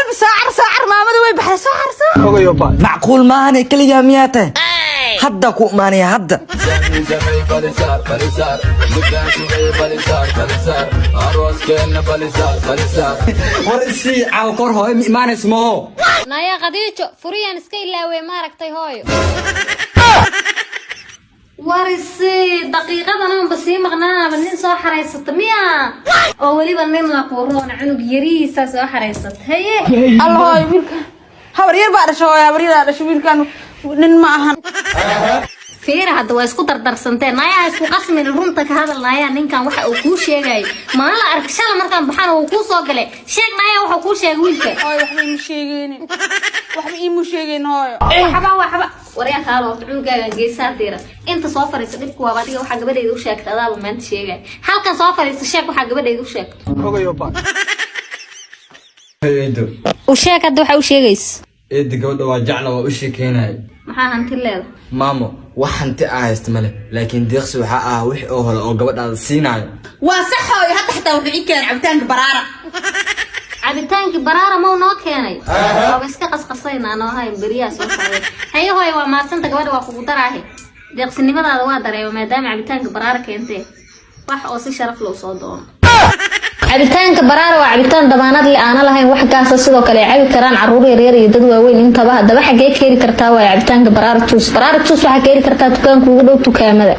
Qalbi, soo car, soo car, maamada way baxday, soo car, soo. Macquul maahane, keligaa miyaa tahay? Hadda ku imaanaya hadda. War isii caawa kor, hooyo ma imaanayso maho? Naya Khadiijo, furiyaan iska ilaawey, maaragtay hooyo? Warisi daqiiqadan unba sii maqnaaba, nin soo xaraysata miya? Oo weliba nin la quroona, cunug yarihiisaa soo xaraysata, haye. Alla hooyo, wiilka habar yar baa dhasho. Hooyo, habar yar dhasho, wiilkan nin ma ahan. Fiira, hadda waa isku dardarsanteen. Nayaa, isku qasmin, runta ka hadal. Nayaa, ninkan waxa uu kuu sheegayo maa la ark? Shala markaan baxana uu kuu soo galay. Sheeg nayaa, waxa kuu sheegay wiilka. Hooyo, waxba iima sheegeynin, waxba iimu sheegeyn hooyo. Waxba, waxba. Waryaa, kaalo horta, cunugaagan geesaa diira. Inta soo fariisa. Dhibku waaba adiga, waxaa gabadhayda u sheegta adaaba maanta sheegay. Halkan soo fariisa, sheeg waxaa gabadhayda u sheegto. Eedo. U sheeg hadda waxa u sheegaysa. Eedo, gabadha waa jecla, waa u sheekeynaya. Maxaa hanti leeda? Maamo, wax hanti ah haysta male, laakiin deeqsi waxaa ah wix oo hole oo gabadhaada siinayo. Waa sax hooyo, hadda xitaa wuxuu ii keenay cabitaanka Baraara. Cabitaankii Baraara mau noo keenay? Waaba iska qasqasayna anoo hayn beriyaa soo socday. Haye hooyo, waa maadsanta, gabadha waa kugu daraahe. Deeqsinimadaada waa dareema maadaama cabitaanka Baraara keentee, wax oo si sharaf loo soo doono. Cabitaanka Baraara waa cabitaan damaanad le aana lahayn wax gaasa, sidoo kale ay cabi karaan caruur yaryar iyo dad waaweyn intaba. Haddaba xagee ka heli kartaa waaya cabitaanka Baraara Juice? Baraara Juice waxaa ka heli kartaa dukaanka ugu dhow dukaamada.